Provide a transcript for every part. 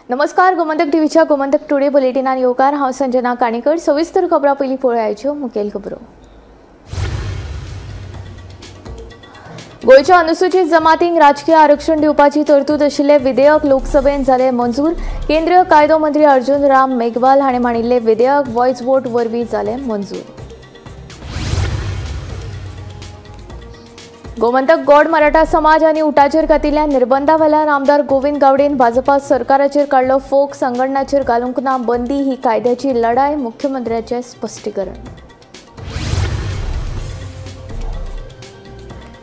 नमस्कार, गोमंतक टीव्हीच्या गोमंतक टुडे बुलेटिनान येवकार. हांव संजना काणेकर. सविस्तर खबरां पयलीं पळोवयाच्यो मुखेल खबरो. गोंयच्या अनुसूचित जमातींक राजकीय आरक्षण दिवपाची तरतूद आशिल्लें विधेयक लोकसभेन जालें मंजूर. केंद्रीय कायदो मंत्री अर्जुन राम मेघवाल हाणें मांडिल्लें विधेयक व्हॉयस वोट वरवीं जालें मंजूर. गोमंतक गौड मराठा समाज आनी उटाचेर घातिल्ल्या निर्बंधा वेल्यान आमदार गोविंद गावडेन भाजपा सरकाराचेर काडलो फोग. संघटनाचेर घालूंक ना बंदी ही कायद्याची लढाय, मुख्यमंत्र्याचें स्पश्टीकरण.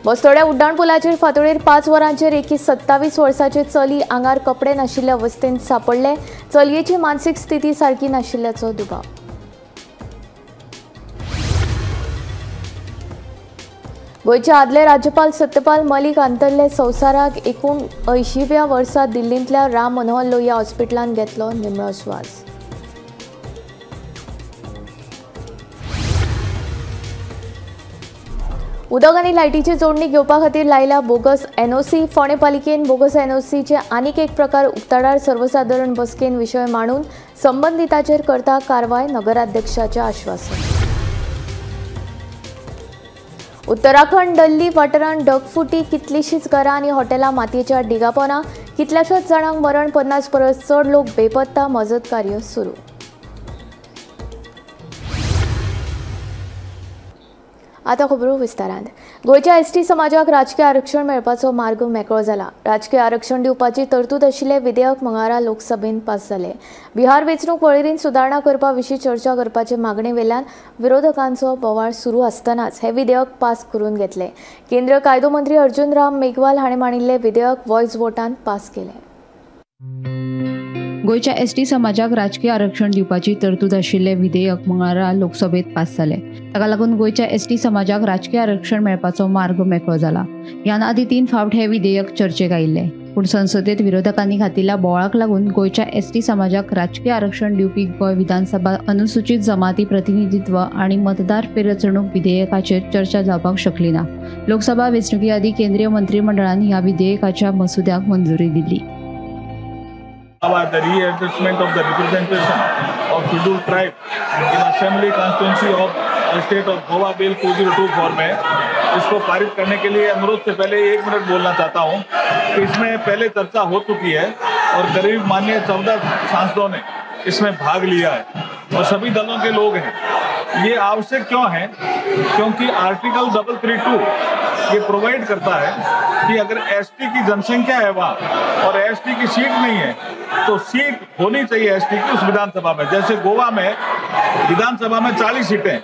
बस्तोड्या उड्डाण पुलाचेर फांतोडेर 5 वरांचेर एकी 27 वर्साचे चली आंगार कपडे नाशिल्ले अवस्थेंत सांपडले. चलयेची मानसीक स्थिती सारकी नाशिल्ल्याचो दुबाव. गोंयचे आदले राज्यपाल सत्यपाल मलिक अंतरले संवसाराक 79व्या वर्सा दिल्लींतल्या राम मनोहर लोहिया हॉस्पिटलांत घेतलो निमणो श्वास. उदक आनी लायटीची जोडणी घेवपा खातीर लायल्या बोगस एनओसी. फोंडें पालिकेन बोगस एनओसीचे आनीक एक प्रकार उक्ताडार. सर्वसादारण बसकेन विशय मांडून संबंदिताचेर करता कारवाय, नगराध्यक्षाचें आश्वासन. उत्तराखंड दिल्ली वाठारांत ढगफुटी, कितलीशींच घरां आनी हॉटेलां मातयेच्या डिगापोना. कितल्याशाच जाणांक मरण, 50 परस चड लोक बेपत्ता. मजत कार्य सुरू. आतां खबरो विस्तारान. गोंयच्या एसटी समाजाक राजकीय आरक्षण मेळपाचो मार्ग मेकळो जाला. राजकीय आरक्षण दिवपाची तरतूद आशिल्लें विधेयक मंगळारा लोकसभेन पास जालें. बिहार वेंचणूक वळेरींत सुदारणा करपा विशीं चर्चा करपाचे मागणे वेल्यान विरोधकांचो बोवाळ सुरू आसतनाच हें विधेयक पास करून घेतलें. केंद्रीय कायदो मंत्री अर्जुन राम मेघवाल हाणें मांडिल्लें विधेयक व्हॉयस वोटान पास केलें. गोंयच्या एसटी समाजाक राजकीय आरक्षण दिवपाची तरतूद आशिल्लें विधेयक मंगळारा लोकसभेत पास जालें. ताका लागून गोंयच्या एसटी समाजाक राजकीय आरक्षण मेळपाचो मार्ग मेकळो जाला. ह्यान आदीं 3 फावट हें विधेयक चर्चेक आयिल्लें, पूण संसदेत विरोधकांनी घातिल्ल्या बोवाळाक लागून गोंयच्या एसटी समाजाक राजकीय आरक्षण दिवपी गोंय विधानसभा अनुसूचित जमाती प्रतिनिधित्व आनी मतदार फेररचणूक विधेयकाचेर चर्चा जावपाक शकली ना. लोकसभा वेंचणुके आदीं केंद्रीय मंत्रिमंडळान ह्या विधेयकाच्या मसुद्याक मंजुरी दिल्ली. The readjustment of the representation of scheduled tribe in assembly constituency of the state of Goa Bill 2024 में इसको पारित करने के लिए अनुरोध से पहले 1 मिनट बोलना चाहता हूं कि इसमें पहले चर्चा हो चुकी है और करीब माननीय 14 सांसदों ने इसमें भाग लिया है और सभी दलों के लोग हैं. ये आवश्यक क्यों है? क्योंकि आर्टिकल 332 ये प्रोवाइड करता है कि अगर एसटी की जनसंख्या है वहाँ और एसटी की सीट नहीं है तो सीट होनी चाहिए एसटी की उस विधानसभा में. जैसे गोवा में विधानसभा में 40 सीटें,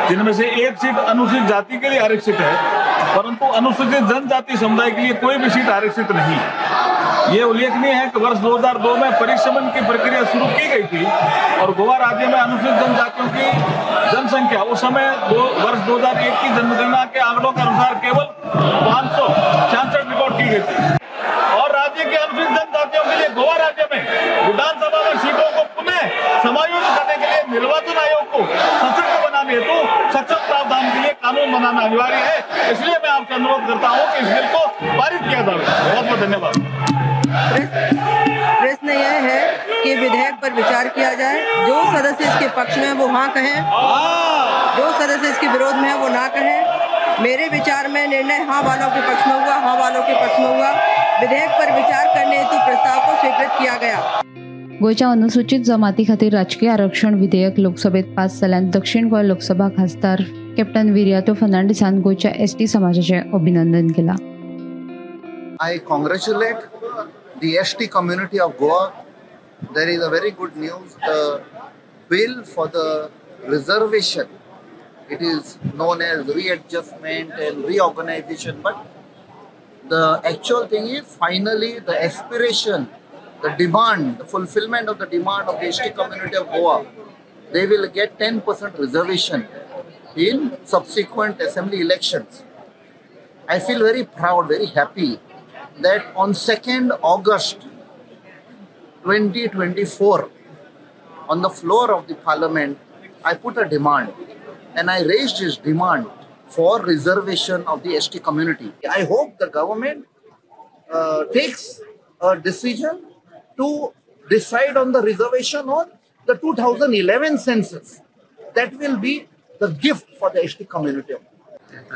जिनमें से 1 सीट अनुसूचित जाति के लिए आरक्षित है, परंतु अनुसूचित जनजाति समुदाय के लिए कोई भी सीट आरक्षित नहीं है. ये उल्लेखनीय है कि वर्ष 2002 में परिसीमन की प्रक्रिया शुरू की गई थी और गोवा राज्य में अनुसूचित जनजातियों की जनसंख्या उस समय वर्ष 2001 की जनगणना के आंकड़ों के अनुसार केवल 566 रिकॉर्ड की गई थी और राज्य के अनुसूचित जनजातियों के लिए गोवा राज्य में विधानसभा में सीटों को पुनः समायोजित करने के लिए निर्वाचन आयोग को सशक्त बनाने हेतु सक्षम प्रावधान के लिए कानून बनाना अनिवार्य है. इसलिए मैं आपसे अनुरोध करता हूँ कि इस बिल को पारित किया जाए. बहुत बहुत धन्यवाद. प्रश्न यह है कि विधेयक पर विचार किया जाए. जो सदस्य इसके पक्ष में है वो हाँ कहें, जो सदस्य इसके विरोध में है वो ना कहें. मेरे विचार में निर्णय हाँ वालों के पक्ष में हुआ, हाँ वालों के पक्ष में हुआ. विधेयक पर विचार करने हेतु प्रस्ताव को स्वीकृत किया गया. गोंयच्या अनुसूचित जमाती खातीर राजकीय आरक्षण विधेयक लोकसभेत पास जाल्ल्यान दक्षिण गोंय लोकसभा खासदार कॅप्टन विरियातो फर्नांडीसान गोंयच्या एसटी समाजाचें अभिनंदन केलां. I congratulate the ST community of Goa. There is a very good news. The bill for the reservation, it is known as readjustment and reorganization, but the actual thing is finally the aspiration, the demand, the fulfillment of the demand of the ST community of Goa, they will get 10% reservation in subsequent assembly elections. I feel very proud, very happy that on 2nd August 2024, on the floor of the parliament, I put a demand and I raised this demand for reservation of the ST community. I hope the government takes a decision to decide on the reservation on the 2011 census. That will be the gift for the ST community.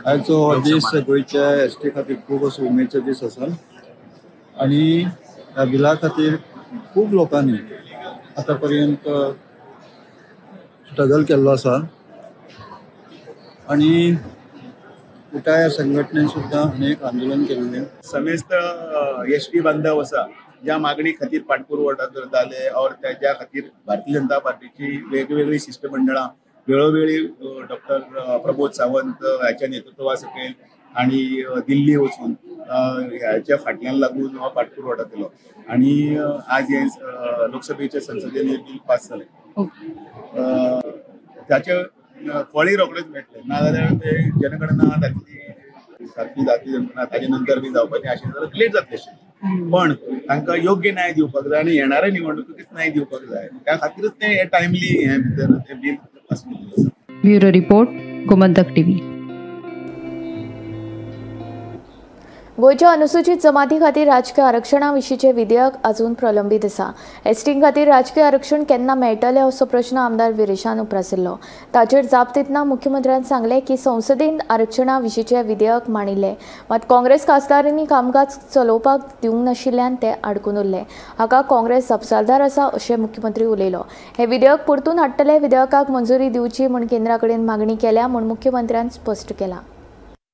आयचो हो दीस गोंयच्या S T खातीर खूब असो उमेदीचो दीस आसा आनी ह्या बिला खातीर खूब लोकांनी आतां पर्यंत स्ट्रगल केल्लो आसा आनी उटा संघटनेन सुद्दां अनेक आंदोलन केल्लें. समेस्त एस टी बांधव आसा ज्या मागणी खातीर पाठपुरवठा करताले और त्याच्या खातीर भारतीय जनता पार्टीची वेगवेगळी शिष्टमंडळां वेळोवेळी डॉक्टर प्रमोद सावंत ह्याच्या नेतृत्वा सकयल आणि दिल्ली वचून ह्याच्या फाटल्यान लागून हो पाठपुरवठा केलो आणि आज हे लोकसभेच्या संसदेन बिल पास जालें. ताचे फळी रोखडेच मेळटलें, नाजाल्यार ते जनगणना जातली सारकी जातली जनगणना ताजे नंतर बी जावपाचें आशिल्लें जाल्यार लेट जातलें अशें, पण तांकां योग्य न्याय दिवपाक जाय आनी येणाऱ्या निवडणुकीत न्याय दिवपाक जाय, त्या खातीरच ते टायमली हे भितर ते बिल पास केल्लें आसा. Bureau report, Gomantak TV. गोंयच्या अनुसूचित जमाती खातीर राजकीय आरक्षणा विशींचें विधेयक अजून प्रलंबीत आसा. एसटी खातीर राजकीय आरक्षण केन्ना मेळटलें असो प्रश्न आमदार विरेशान उप्रासिल्लो. ताचेर जाप दितना मुख्यमंत्र्यान सांगलें की संसदेन आरक्षणा विशींचें विधेयक मांडिल्लें, मात काँग्रेस खासदारांनी कामकाज चलोवपाक दिवंक नाशिल्ल्यान तें आडकून उरलें. हाका काँग्रेस जापसालदार आसा अशें मुख्यमंत्री उलयलो. हें विधेयक परतून हाडटले, विधेयकाक मंजुरी दिवची म्हूण केंद्रा कडेन मागणी केल्या म्हूण मुख्यमंत्र्यान स्पश्ट केलां.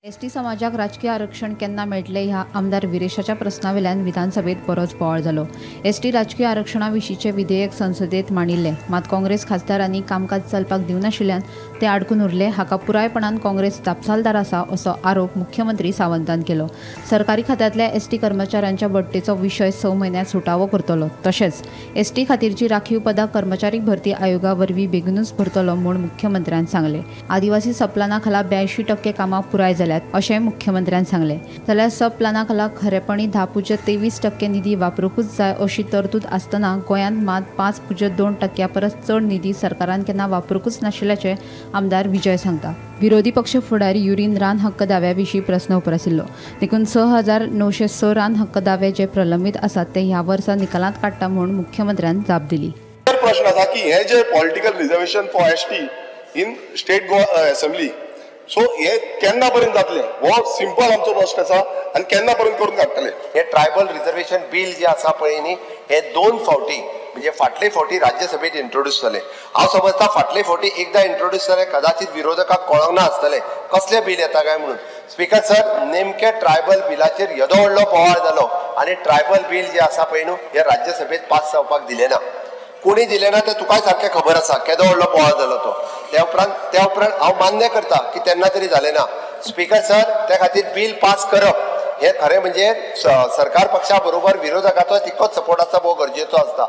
एस टी समाजाक राजकीय आरक्षण केन्ना मेळटलें ह्या आमदार विरेशाच्या प्रस्नावेल्यान विधानसभेत बरोच बोवाळ जालो. एस टी राजकीय आरक्षणा विशींचें विधेयक संसदेत मांडिल्लें, मात काँग्रेस खासदारांनी कामकाज चलपाक दिवनाशिल्ल्यान तें आडकून उरलें. हाका पुरायपणान काँग्रेस जापसालदार आसा असो आरोप मुख्यमंत्री सावंतान केलो. सरकारी खात्यांतल्या एस टी कर्मचाऱ्यांच्या बडटेचो विशय 6 म्हयन्यांत सुटावो करतलो, तशेंच एस टी खातीरची राखीव पदां कर्मचारी भरती आयोगा वरवीं बेगीनूच भरतलो म्हूण मुख्यमंत्र्यान सांगलें. आदिवासी सबप्लाना खाला 82% कामां पुराय जाल्यात अशें मुख्यमंत्र्यान सांगलें. जाल्यार सब प्लाना खाला खरेपणी 10.23% निधी वापरूंकूच जाय अशी तरतूद आसतना गोंयांत मात 5.2% परस चड निधी सरकारान केन्ना वापरूंकूच नाशिल्ल्याचें आमदार विजय सांगता. विरोधी पक्ष फुडारी युरीन रान हक्क दाव्या विशीं प्रस्न उप्रासिल्लो. देखून 6,906 रान हक्क दावे जे प्रलंबीत आसात ते ह्या वर्सा निकालांत काडटा म्हूण मुख्यमंत्र्यान जाप दिली. प्रश्न आसा की हे जे political reservation for ST in state Goa assembly, so हे केन्ना पर्यंत जातले हो सिंपल आमचो प्रश्न आसा आनी केन्ना पर्यंत करून काडटले. हे ट्रायबल रिजर्वेशन बील जे आसा पळय न्ही, हे 2 फावटी म्हणजे फाटले फावटी राज्यसभेत इंट्रोड्यूस जालें. हांव समजता फाटले फावटी एकदां इंट्रोड्यूस जालें, कदाचित विरोधकाक कळोंक ना आसतलें कसलें बील येता काय म्हणून. स्पीकर सर, नेमके ट्रायबल बिलाचेर येदो व्हडलो बोवाळ जालो आनी ट्रायबल बील जे आसा पळय न्हू हे राज्यसभेत पास जावपाक दिलें ना. कोणी दिलें ना तें तुकाय सारकें खबर आसा केदो व्हडलो बोवाळ जालो तो. त्या उपरांत हांव मान्य करता की तेन्ना तरी जालें ना. स्पीकर सर, त्या खातीर बील पास करप हें खरें म्हणजे सरकार पक्षा बरोबर विरोधकाचो तितकोच सपोर्ट आसता भोव गरजेचो आसता.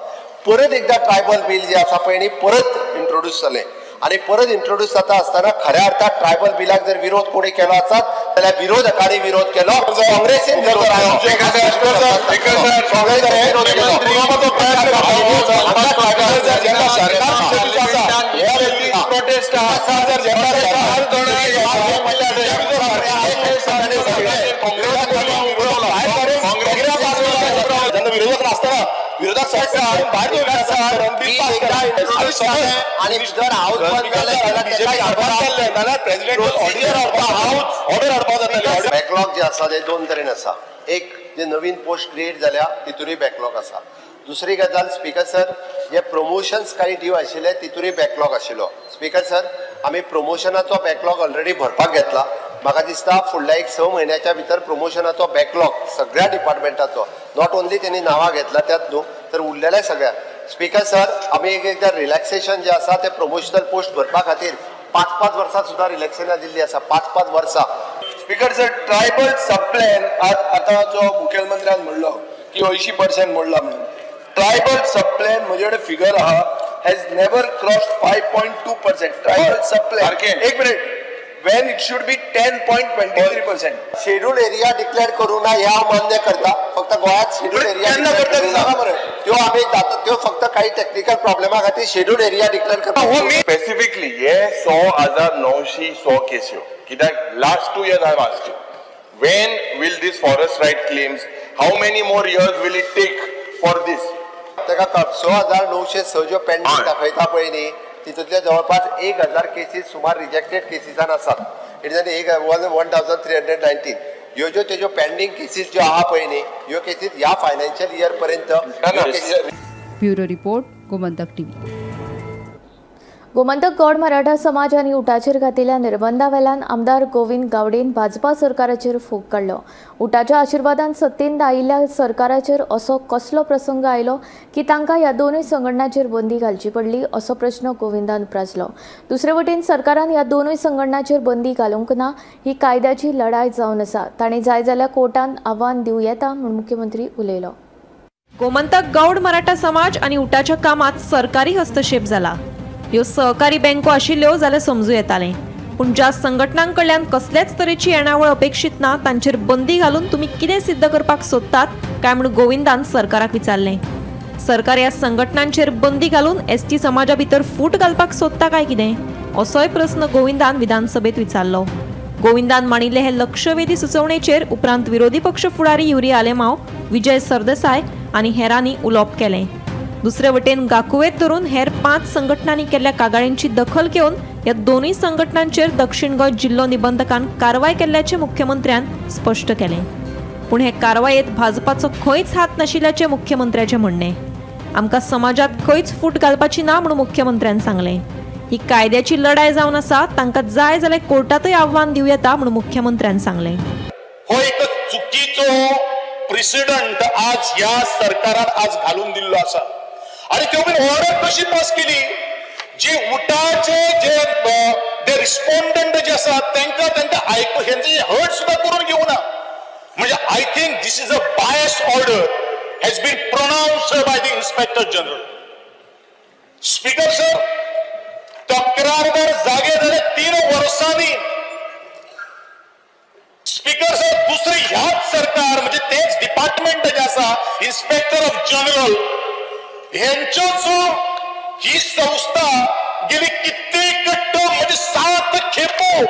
परत एकदां ट्रायबल बील जे आसा पळय न्ही परत इंट्रोड्यूस जालें आनी परत इंट्रोड्यूस जाता आसतना खऱ्या अर्थात ट्रायबल बिलाक जर विरोध कोणी केलो आसत जाल्यार विरोधकांनी विरोध केलो, काँग्रेसीन विरोध विरोधक नासतना विरोधक बॅकलॉग जे आसा ते 2 तरेन आसा. एक जे नवीन पोस्ट क्रिएट जाल्या तितूनय बॅकलॉग आसा. दुसरी गजाल स्पीकर सर, जे प्रमोशन्स काही ड्यू आशिल्ले तितूनय बॅकलॉग आशिल्लो. स्पीकर सर, आमी प्रमोशनाचो बॅकलॉग ऑलरेडी भरपाक घेतला. म्हाका दिसता फुडल्या एक 6 म्हयन्याच्या भितर प्रमोशनाचो बॅकलॉग सगळ्या डिपार्टमेंटाचो, not only तेणी नांवां घेतला त्यात न्हू तर उरलेल्या सगळ्या. स्पीकर सर, आमी एक एकदां रिलॅक्सेशन जें आसा तें प्रमोशनल पोस्ट भरपा खातीर 5-5 वर्सां सुद्दां रिलॅक्सेशनां दिल्लीं आसा, 5-5 वर्सां. स्पीकर सर, ट्रायबल सबप्लॅन आतां जो मुखेलमंत्र्यान म्हणलो की 80% मोडला म्हणून, ट्रायबल सबप्लॅन म्हजे कडेन फिगर आहा has never crossed 5.2% tribal subplan. एक minute, when it should be 10.23%. Schedule area declare करूं ना हे हांव मान्य करता, फक्त गोंयांत शेड्यूल एरिया त्यो आमी त्यो फक्त काही टेक्निकल प्रॉब्लेमा खातीर शेड्यूल एरिया डिक्लेअर करता. स्पेसिफिकली हे 6,906 केस्यो कित्याक last 2 years I have asked you when will this forest right claims, how many more years will it take for this. ताका 6,906 ज्यो पेंडींग दाखयता पळय न्ही तितूंतले जवळपास 1,000 केसीस सुमार रिजेक्टेड केसीसान आसात. It is 1,319 ह्यो ज्यो तेज्यो पेंडींग केसीस ज्यो आहा पळय न्ही ह्यो केसीस ह्या फायनान्शियल इयर पर्यंत. Bureau report, Gomantak TV. Gomantak Gaud Maratha समाज आनी उटाचेर घातिल्ल्या निर्बंधा वेल्यान आमदार गोविंद गावडेन भाजपा सरकाराचेर फोग काडलो. उटाच्या आशिर्वादान सत्तेंत आयिल्ल्या सरकाराचेर असो कसलो प्रसंग आयलो की तांकां ह्या दोनूय संघटनांचेर बंदी घालची पडली असो प्रश्न गोविंदान उप्रासलो. दुसरे वटेन सरकारान ह्या दोनूय संघटनांचेर बंदी घालूंक ना ही कायद्याची लढाय जावन आसा. ताणें जाय जाल्यार कोर्टान आव्हान दिवं येता म्हूण मुख्यमंत्री उलयलो. गोमंतक गौड मराठा समाज आनी उटाच्या कामात सरकारी हस्तक्षेप जाला. ह्यो सहकारी बँको आशिल्ल्यो जाल्यार समजूं येतालें, पूण ज्या संघटनां कडल्यान कसलेच तरेची येणावळ अपेक्षीत ना तांचेर बंदी घालून तुमी कितें सिद्ध करपाक सोदतात काय म्हूण गोविंदान सरकाराक विचारलें. सरकार ह्या संघटनांचेर बंदी घालून एसटी समाजा भितर फूट घालपाक सोदता काय कितें असोय प्रस्न गोविंदान विधानसभेत विचारलो. गोविंदान मांडिल्ले हे लक्षवेधी सुचोवणेचेर उपरांत विरोधी पक्ष फुडारी युरी आलेमाव, विजय सरदेसाय आनी हेरांनी उलोवप केलें. दुसरे वटेन गाकुवेत धरून हेर 5 संघटनांनी केल्ल्या कागाळींची दखल घेवन ह्या दोनूय संघटनांचेर दक्षिण गोंय जिल्लो निबंधकान कारवाय केल्ल्याचें मुख्यमंत्र्यान स्पश्ट केलें. पूण हे कारवायेत भाजपाचो खंयच हात नाशिल्ल्याचें मुख्यमंत्र्याचें म्हणणें. आमकां समाजात खंयच फूट घालपाची ना म्हूण मुख्यमंत्र्यान सांगलें. ही कायद्याची लढाय जावन आसा, तांकां जाय जाल्यार कोर्टांतय आव्हान दिवं येता म्हूण मुख्यमंत्र्यान सांगलें. हो एक चुकीचो प्रेसिडेंट आज ह्या सरकारान आज घालून दिल्लो आसा. आणि त्यो बीन ऑर्डर कशी पास केली जी उटाचे जे रिस्पॉन्डंट जे आसा तांकां तांकां आयकू हेंचे हर्ट सुद्दां करून घेवना. म्हणजे I think this is a bias order has been pronounced by the inspector general. Speaker sir, तक्रारदार जागे जाले 3 वर्सांनी. स्पीकर सर, दुसरे ह्याच सरकार म्हणजे तेच डिपार्टमेंट जे आसा इन्स्पेक्टर ऑफ जनरल हेंच्योच ही संस्था गेली कित्येक टर्म म्हणजे 7 खेपो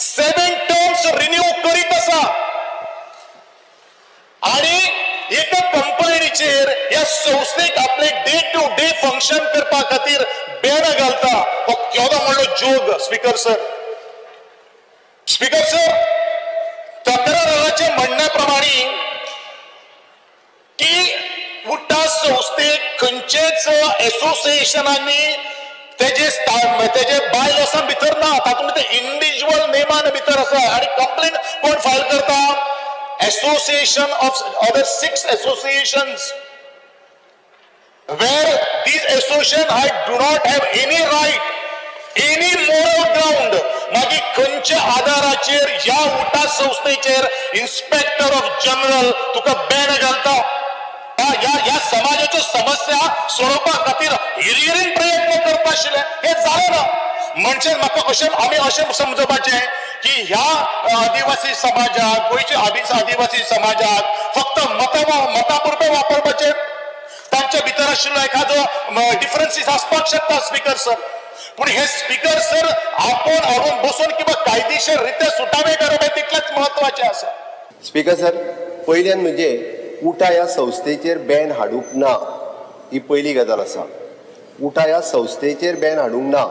7 टर्म्स रिन्यू करीत आसा आणि एका कंप्लेनीचेर ह्या संस्थेक आपले डे टू डे फंक्शन करपा खातीर बॅन घालता. हो केदो व्हडलो जोग स्पीकर सर. स्पीकर सर, तक्रारदाराच्या म्हणण्या प्रमाणे की उटा संस्थेक खंयचेच एसोसिएशनांनी तेजे तेजे बायलॉसान भितर ना, तातूंत ते इंडिव्हिज्युअल नेमान भितर आसा. आनी कंप्लेन कोण फायल करता? Association of other 6 associations where these association I do not have any right, any moral ground. मागीर खंयच्या आधाराचेर ह्या उटा संस्थेचेर इन्स्पेक्टर ऑफ जनरल तुका बॅन घालता? ह्या समाजाच्यो समस्या सोडोवपा खातीर हिरिरीन प्रयत्न करता आशिल्ले, हें जालें ना. म्हणजे म्हाका अशें आमी अशें समजपाचें की ह्या आदिवासी समाजाक, गोंयच्या आदिवासी समाजाक फक्त मतां पुरतें वापरपाचें, तांच्या भितर आशिल्लो एखादो डिफरन्सीस आसपाक शकता स्पीकर सर. पूण हे स्पीकर सर आपोवन हाडून बसून किंवा कायदेशीर रित्या सुटावे करप हें तितलेंच म्हत्वाचें आसा. स्पीकर सर, पयल्यान म्हणजे उटा ह्या संस्थेचेर बॅन हाडूंक ना ही पयली गजाल आसा. उटा ह्या संस्थेचेर बॅन हाडूंक ना.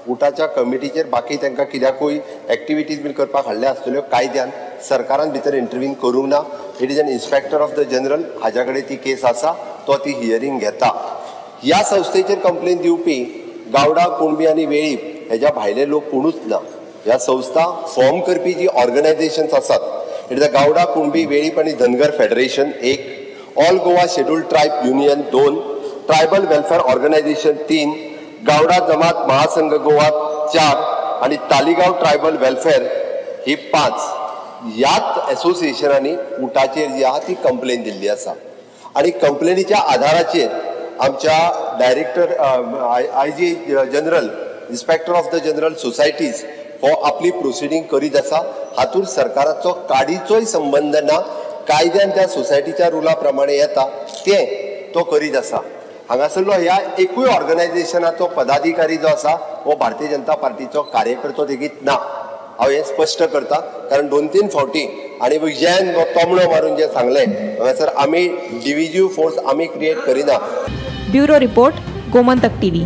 उटाच्या कमिटीचेर बाकी तांकां कित्याकूय एक्टिविटीज बीन करपाक हाडल्या आसतल्यो, कायद्यान सरकारान भितर इंटरवीन करूंक ना. It is an inspector of the general हाज्या कडेन ती केस आसा, तो ती हियरींग घेता. ह्या संस्थेचेर कंप्लेन दिवपी गावडा, कुणबी आनी वेळीप हेज्या भायले लोक कोणूच ना. ह्या संस्था फॉर्म करपी जी ऑर्गनायझेशन्स आसात, it is a Gawda, Kunbi, Velip आनी धनगर federation 1, all Goa scheduled tribe union 2, tribal welfare organisation 3, Gawda Jamat Mahasangh Goa 4 आनी तालिगांव ट्रायबल वेलफेअर ही 5. ह्याच एसोसिएशनांनी उटाचेर जी आहा ती कंप्लेन दिल्ली आसा. आनी कंप्लेनीच्या आधाराचेर आमच्या director I G general inspector of the general societies हो आपली प्रोसिडींग करीत आसा. हातूंत सरकाराचो काडीचोय संबंद ना. कायद्यान त्या सोसायटीच्या रुला प्रमाणे येता तें तो करीत आसा. हांगासरलो ह्या एकूय ऑर्गनायझेशनाचो पदाधिकारी जो आसा हो भारतीय जनता पार्टीचो कार्यकर्तो लेगीत ना. हांव हें स्पश्ट करता, कारण 2-3 फावटी आनी विजयान तोमणो मारून जे सांगलें हांगासर आमी डिविजीव फोर्स आमी क्रिएट करिना. Bureau report, Gomantak TV.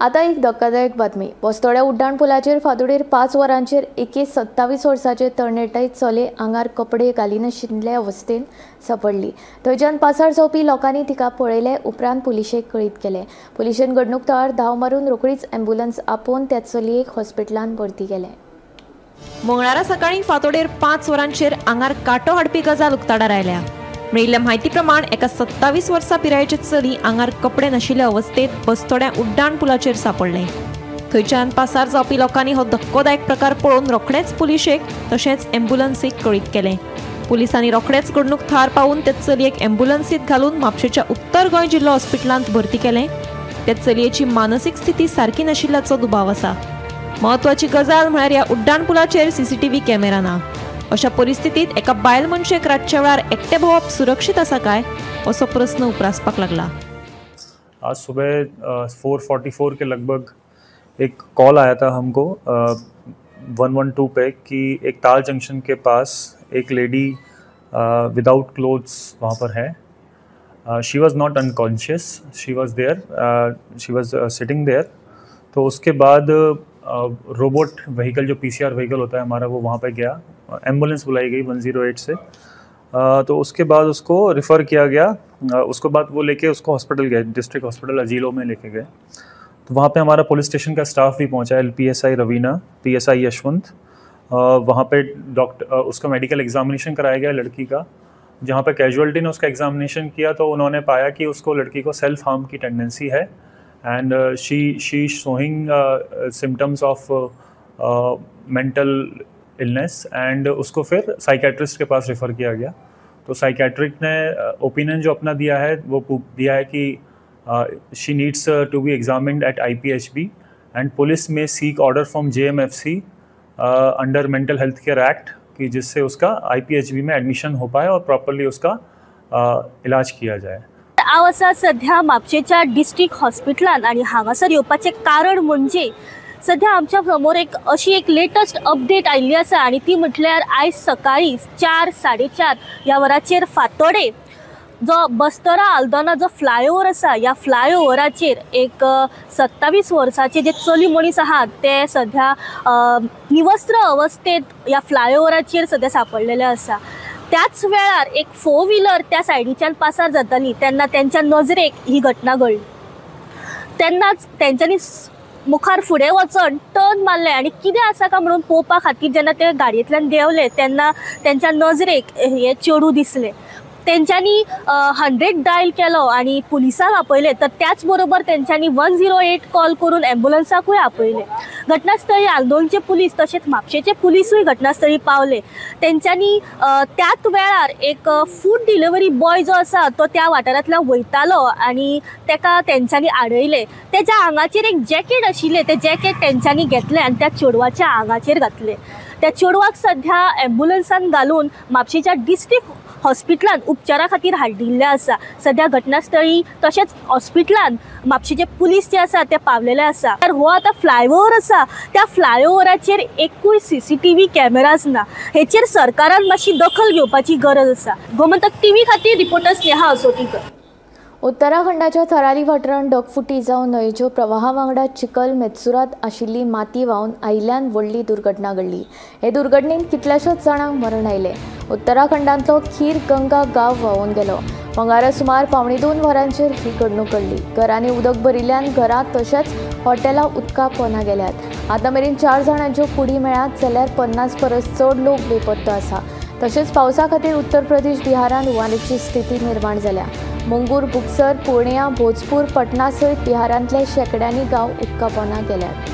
आता एक धक्कादायक बातमी. बस्तोड्या उड्डाण पुलाचेर फांतोडेर 5 वरांचेर एके 27 वर्साचे तरणाटे चले आंगार कपडे घालिनाशिल्ले अवस्थेन सापडली. थंयच्यान पासार जावपी लोकांनी तिका पळयले उपरांत पुलिशेक कळीत केलें. पुलिशेन घडणूक थळार धांव मारून रोखडीच ॲम्ब्युलन्स आपोवन त्या चलयेक हॉस्पिटलांत भरती केलें. मंगळारा सकाळीं फांतोडेर 5 वरांचेर आंगार कांटो हाडपी गजाल उक्ताडार आयल्या. मेळिल्ल्या म्हायती प्रमाण एका 27 वर्सां पिरायेचे चली आंगार कपडे नाशिल्ले अवस्थेत बस्तोड्या उड्डाण पुलाचेर सापडलें. थंयच्यान पासार जावपी लोकांनी हो धक्कोदायक प्रकार पळोवन रोखडेच पुलिशेक तशेंच ॲम्ब्युलन्सीक कळीत केलें. पुलिसांनी रोखडेच घडणूक थळार पावून ते चलयेक ॲम्ब्युलन्सीत घालून म्हापशेच्या उत्तर गोंय जिल्लो हॉस्पिटलांत भरती केलें. ते चलयेची मानसीक स्थिती सारकी नाशिल्ल्याचो दुबाव आसा. म्हत्वाची गजाल म्हळ्यार ह्या उड्डाण पुलाचेर सीसीटीव्ही कॅमेरा ना. अशा परिस्थितीत एका बायल मनशेक रातच्या वेळार एकटे भोंवप सुरक्षीत आसा काय असो प्रस्न उप्रासपाक लागला. आज सुबह 4:44 के लगभग एक कॉल आया था हमको 112 पे कि एक ताल जंक्शन के पास एक लेडी विदाउट क्लोथ्स वहाँ पर है. She was not unconscious, she was there, she was sitting there. तो उसके बाद रोबोट व्हीकल जो पीसीआर व्हीकल होता है हमारा वो वहाँ पे गया, एम्बुलेंस बुलाई गई 108 से. तो उसके बाद उसको रेफ़र किया गया. उसके बाद वो लेके उसको हॉस्पिटल गए, डिस्ट्रिक्ट हॉस्पिटल अजीलो में लेके गए. तो वहाँ पे हमारा पुलिस स्टेशन का स्टाफ भी पहुँचा, LPSI Raveena, PSI Yashwant. वहाँ पे डॉक्टर उसका मेडिकल एग्जामिनेशन कराया गया लड़की का, जहाँ पे कैजुअल्टी ने उसका एग्जामिनेशन किया तो उन्होंने पाया कि उसको लड़की को सेल्फ हार्म की टेंडेंसी है and she is showing symptoms of mental illness and उसको फिर साइकेट्रिस्ट के पास रेफ़र किया गया. तो साइकेट्रिक ने ओपिनियन जो अपना दिया है वो दिया है कि she needs to be examined at IPHB and police may seek order from JMFC under mental health care act कि जिससे उसका IPHB में एडमिशन हो पाए और प्रॉपरली उसका इलाज किया जाए. हांव आसा सध्या म्हापशेच्या डिस्ट्रिक्ट हॉस्पिटलान आनी हांगासर येवपाचें कारण म्हणजे सध्या आमच्या समोर एक अशी एक लेटस्ट अपडेट आयिल्ली आसा आनी ती म्हटल्यार आयज सकाळीं 4 साडे 4 ह्या वराचेर फांतोडे जो बस्तोरा आल्दोना जो फ्लायओवर आसा ह्या फ्लायओवराचेर एक 27 वर्साचे जे चली मनीस आहात ते सध्या निवस्त्र अवस्थेत ह्या फ्लायओवराचेर सध्या सापडलेले आसा. त्याच वेळार एक 4 व्हीलर त्या सायडीच्यान पासार जाताली तेन्ना तेंच्या नजरेक ही घटना घडली. तेन्नाच तेंच्यांनी मुखार फुडें वचून टर्न मारलें आनी कितें आसा काय म्हणून पळोवपा खातीर जेन्ना ते गाडयेंतल्यान देंवले तेन्ना तेंच्या नजरेक हे चेडूं दिसलें. तेंच्यांनी 100 डायल केलो आनी पुलिसांक आपयले तर त्याच बरोबर तेंच्यांनी 108 कॉल करून ॲम्ब्युलन्साकूय आपयले. घटनास्थळी आल्दोनचे पुलीस तशेंच म्हापशेचे पुलिसूय घटनास्थळी पावले. तेंच्यांनी त्याच वेळार एक फूड डिलिव्हरी बॉय जो आसा तो त्या वाठारांतल्यान वयतालो आनी तेका तेंच्यांनी आडयले. तेच्या आंगाचेर एक जॅकेट आशिल्लें, तें जॅकेट तेंच्यांनी घेतलें आनी त्या चेडवाच्या आंगाचेर घातलें. त्या चेडवाक सध्या ॲम्ब्युलन्सान घालून म्हापशेच्या डिस्ट्रिक्ट हॉस्पिटलान उपचारा खातीर हाडिल्लें आसा. सध्या घटनास्थळी तशेंच हॉस्पिटलान म्हापशेचे पुलीस जे आसा ते पावलेले आसा. तर हो आतां फ्लायओवर आसा त्या फ्लायओवराचेर एकूय CCTV cameras ना. हेचेर सरकारान मातशी दखल घेवपाची गरज आसा. गोमंतक टीव्ही खातीर रिपोर्टर स्नेहा असोटीकर. उत्तराखंडाच्या थराली वाठारांत ढगफुटी जावन न्हंयेच्यो प्रवाहा वांगडा चिखल मेत्सुरात आशिल्ली माती व्हांवन आयिल्ल्यान व्हडली दुर्घटना घडली. हे दुर्घटनेंत कितल्याशाच जाणांक मरण आयलें. उत्तराखंडांतलो खीर गंगा गांव व्हांवून गेलो. मंगळारा सुमार 1:45 वरांचेर ही घडणूक घडली. घरांनी उदक भरिल्ल्यान घरां तशेंच हॉटेलां उदका पोंदा गेल्यात. आतां मेरेन 4 जाणांच्यो कुडी मेळ्ळ्यात जाल्यार 50 परस चड लोक बेपत्तो आसा. तशेंच पावसा खातीर उत्तर प्रदेश बिहारांत हुंवाराची स्थिती निर्माण जाल्या. मुंगूर, बुक्सर, पुर्णिया, भोजपूर, पटना सयत बिहारांतले शेंकड्यांनी गांव उदका पोंदा गेल्यात.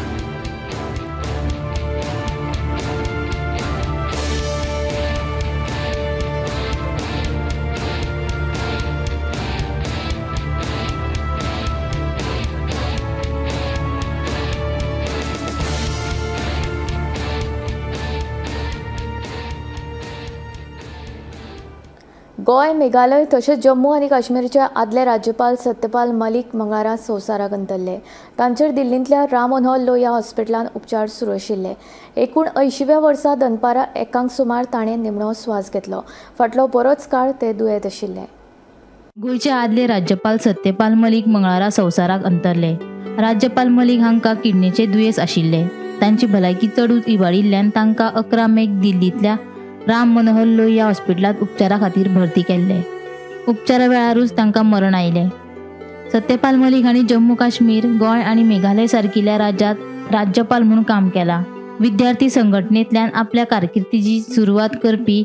गोंय, मेघालय तशेंच जम्मू आनी काश्मीरचे आदले राज्यपाल सत्यपाल मलिक मंगळारा संवसाराक अंतरले. तांचेर दिल्लींतल्या राम मनोहर लोहिया हॉस्पिटलांत उपचार सुरू आशिल्ले. 79व्या वर्सा दनपारां 1 सुमार ताणें निमणो स्वास घेतलो. फाटलो बरोच काळ ते दुयेंत आशिल्ले. गोंयचे आदले राज्यपाल सत्यपाल मलिक मंगळारा संवसाराक अंतरले. राज्यपाल मलिक हांकां किडनीचे दुयेंस आशिल्ले. तांची भलायकी चडूच इबाडिल्ल्यान तांकां 11 मेक दिल्लींतल्या राम मनोहर लोहिया हॉस्पिटलांत उपचारा खातीर भरती केल्ले. उपचारा वेळारूच तांकां मरण आयलें. सत्यपाल मलिक हांणी जम्मू काश्मीर, गोंय आनी मेघालय सारकिल्ल्या राज्यांत राज्यपाल म्हूण काम केलां. विद्यार्थी संघटनेंतल्यान आपल्या कारकिर्दीची सुरवात करपी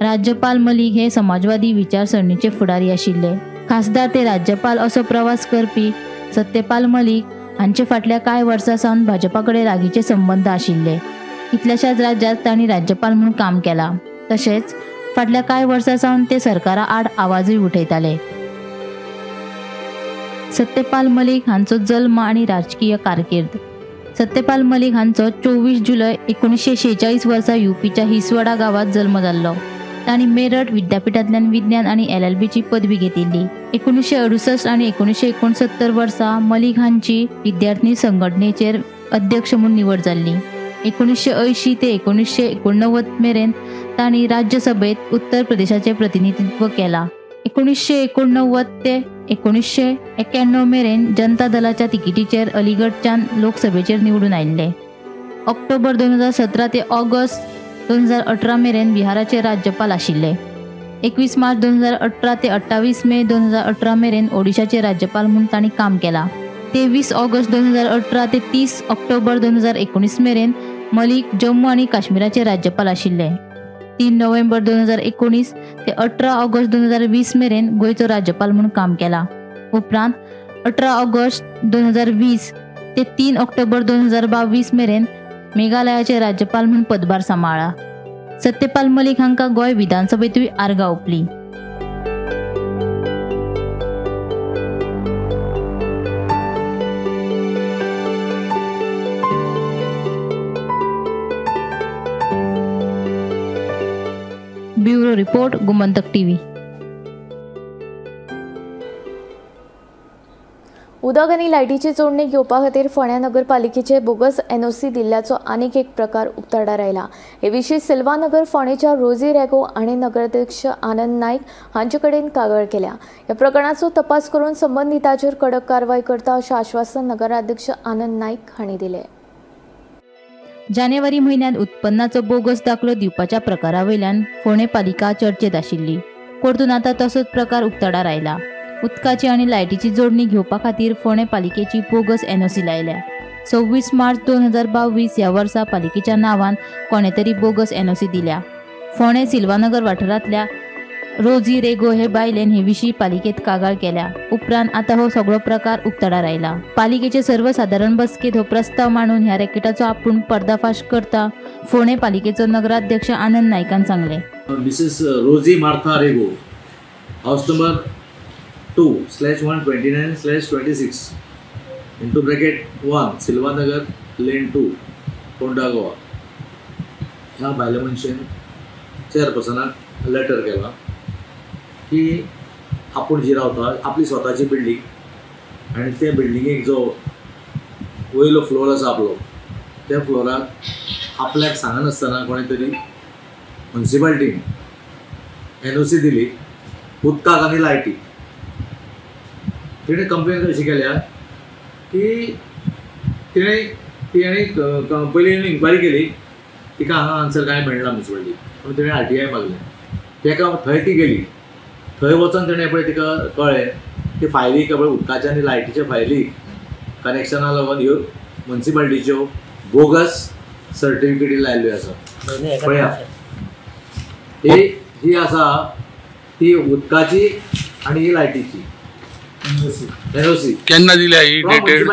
राज्यपाल मलिक हे समाजवादी विचारसरणीचे फुडारी आशिल्ले. खासदार ते राज्यपाल असो प्रवास करपी सत्यपाल मलिक हांचे फाटल्या कांय वर्सां सावन भाजपा कडेन लागींचे संबंद आशिल्ले. कितल्याशाच राज्यांत तांणी राज्यपाल म्हूण काम केलां. तशेंच फाटल्या कांय वर्सां सावन ते सरकारा आड आवाजूय उठयताले. सत्यपाल मलिक हांचो जल्म आनी राजकीय कारकीर्द. सत्यपाल मलिक हांचो 24 जुलय 1946 वर्सा युपीच्या हिसवाडा गांवांत जल्म जाल्लो. तांणी मेरठ विद्यापीठांतल्यान विज्ञान आनी LLBची पदवी घेतिल्ली. 1968 आनी 1969 वर्सा मलिक हांची विद्यार्थी संघटनेचेर अध्यक्ष म्हूण निवड जाल्ली. 1980 ते 1989 मेरेन तांणी राज्यसभेत उत्तर प्रदेशाचें प्रतिनिधित्व केलां. 1989 ते 1991 मेरेन जनता दलाच्या तिकेटीचेर अलीगढच्यान लोकसभेचेर निवडून आयिल्ले. ऑक्टोबर 2017 ते ऑगस्ट 2018 मेरेन बिहाराचे राज्यपाल आशिल्ले. 21 मार्च 2018 ते 28 मे 2018 मेरेन ओडिशाचे राज्यपाल म्हूण तांणी काम केलां. 23 ऑगस्ट 2018 ते 30 ऑक्टोबर 2019 मेरेन मलिक जम्मू आनी काश्मीराचे राज्यपाल आशिल्ले. 3 नोव्हेंबर 2019 ते 18 ऑगस्ट 2020 मेरेन गोंयचो राज्यपाल म्हूण काम केलां. उपरांत 18 ऑगस्ट 2020 ते 3 ऑक्टोबर 2022 मेरेन मेघालयाचे राज्यपाल म्हूण पदभार सांबाळ्ळा. सत्यपाल मलिक हांकां गोंय विधानसभेंतूय आर्गां ओंपली. Bureau report, Gomantak TV. उदक आनी लायटीची जोडणी घेवपा खातीर फोंड्या नगरपालिकेचे बोगस एनओसी दिल्ल्याचो आनीक एक प्रकार उक्ताडार आयला. हे विशीं सिल्वानगर फोंडेच्या रोजी रेगो आनी नगराध्यक्ष आनंद नायक हांचे कडेन कागाळ केल्या. ह्या प्रकरणाचो तपास करून संबंदिताचेर कडक कारवाय करता अशें आश्वासन नगराध्यक्ष आनंद नायक हांणी दिलें. जानेवारी म्हयन्यांत उत्पन्नाचो बोगस दाखलो दिवपाच्या प्रकारावयल्यान फोंडें पालिका चर्चेत आशिल्ली. परतून आतां तसोच प्रकार उक्ताडार आयला. उदकाची आनी लायटीची जोडणी घेवपा खातीर फोंडें पालिकेची बोगस एनओसी लायल्या. 26 मार्च 2022 ह्या वर्सा पालिकेच्या नांवान कोणे तरी बोगस एनओसी दिल्या. फोंडें सिल्वानगर वाठारांतल्या रोजी रेगो हे बायलेन हे विशीं पालिकेत कागाळ केल्या. उपरांत आतां हो सगळो प्रकार उक्ताडार आयला. पालिकेचे सर्वसाधारण बसकेत हो प्रस्ताव मांडून ह्या रॅकेटाचो आपूण पर्दाफाश करता फोंडें पालिकेचो नगराध्यक्ष आनंद नायकान सांगलें. Mrs Rosie Martha Rego, house number 2/129/26 into bracket 1 Silvanagar lane 2 Ponda Goa ह्या बायले मनशेन चेअरपर्सनाक लेटर केला की आपूण जी रावता आपली स्वताची बिल्डींग आनी ते बिल्डिंगेक जो वयलो फ्लोर आसा आपलो त्या फ्लोराक आपल्याक सांगनासतना कोणें तरी म्युनिसिपालिटीन एनओसी दिली उदकाक आनी लायटीक. तिणें कंप्लेन अशी केल्या की तिणें पयलीं इन्क्वायरी केली, तिका हांगा आन्सर कांय मेळना म्युनिसिपालिटी, म्हणून तिणें RTI मागलें. तेका थंय ती गेली, थंय वचून तिणें पळय तिका कळ्ळें की फायलीक पळय उदकाच्या आनी लायटीच्या फायलीक कनेक्शना लागून ह्यो म्युनिसिपालिटीच्यो बोगस सर्टिफिकेटी लायिल्ल्यो आसा. पळया ही जी आसा ती उदकाची आनी ही लायटीची एनओसी केन्ना दिल्या ही डेटेड?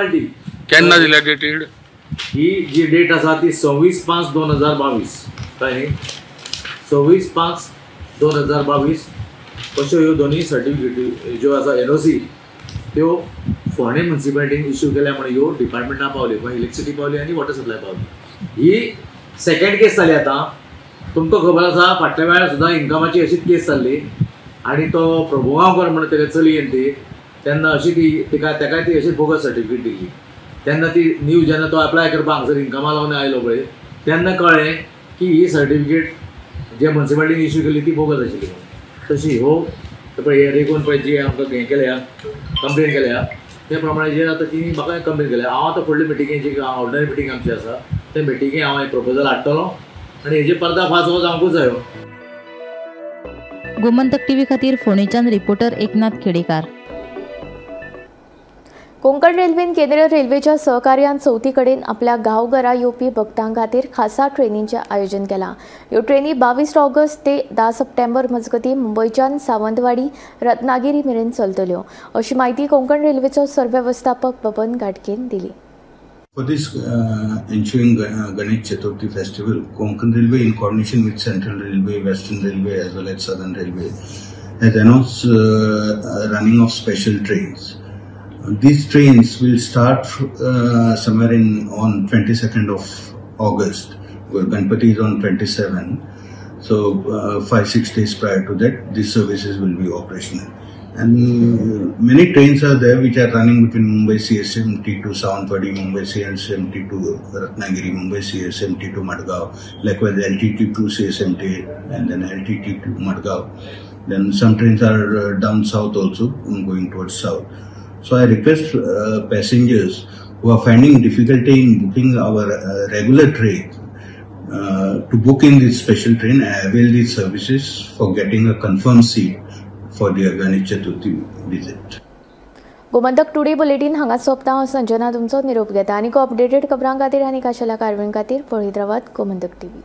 केन्ना दिल्या डेटेड? ही जी डेट आसा ती 26/5/2022, कळ्ळें न्ही? 26/5/2022 अश्यो ह्यो दोनूय सर्टिफिकेटी ज्यो आसा एनओसी त्यो फोंडें म्युनिसिपालिटीन इश्यू केल्या म्हणून ह्यो डिपार्टमेंटां पावल्यो, गोंय इलेक्ट्रिसिटी पावली आनी वॉटर सप्लाय पावली. ही सेकंड केस जाली. आतां तुमकां खबर आसा फाटल्या वेळार सुद्दां इन्कमाची अशीच केस जाल्ली आनी तो प्रभुगांवकर म्हणून तेका चलयेन ती तेन्ना अशी ती तिका तेकाय ती अशी बोगस सर्टिफिकेट दिली. तेन्ना ती न्यू जेन्ना तो एप्लाय करपाक हांगसर इन्कमा लागून आयलो पळय तेन्ना कळ्ळें की ही सर्टिफिकेट जे म्युनिसिपालिटीन इश्यू केली ती बोगस आशिल्ली. तशी हो पळय हे रेगून पळय जी आमकां हें केल्या कंप्लेन केल्या त्या प्रमाणे जे आतां तिणी म्हाका कंप्लेन केल्या. हांव आतां फुडले मिटिंगे जी ऑर्डिनरी मिटींग आमची आसा त्या मिटिंगे हांव हें प्रपोजल हाडटलो आनी हेजे पर्दाफाश हो जावंकूच जायो. गोमंतक टीव्ही खातीर फोंडेच्यान रिपोर्टर एकनाथ खेडेकार. कोंकण रेल्वेन केंद्रीय रेल्वेच्या सहकार्यान चवथी कडेन आपल्या गांवघरा येवपी भक्तां खातीर खासा ट्रेनींचें आयोजन केलां. ह्यो ट्रेनी 22 ऑगस्ट ते 10 सप्टेंबर मजगतीं मुंबयच्यान सावंतवाडी रत्नागिरी मेरेन चलतल्यो अशी म्हायती कोंकण रेल्वेचो सरवेवस्थापक बबन घाटकेन दिली. For this ensuing Ganesh Chaturthi festival, Konkan Railway in coordination with Central Railway, Western Railway as well as Southern Railway has announced running of special trains. These trains will start somewhere on 22nd of August, where Ganpati is on 27. So 5-6 days prior to that, these services will be operational. And many trains are there which are running between Mumbai CSMT to Sawantwadi, Mumbai CSMT to Ratnagiri, Mumbai CSMT to Madgaon, likewise LTT to CSMT and then LTT to Madgaon. Then some trains are down south also, going towards south. So I request passengers who are finding difficulty in booking our regular train to book in this special train and avail these services for getting a confirmed seat for their Ganesh Chaturthi visit. Gomantak today bulletin हांगा सोंपता. हांव संजना तुमचो निरोप घेता. आनीक updated खबरां खातीर आनी खाशेल्या कारवायां खातीर पळयत रावात गोमंतक टीव्ही.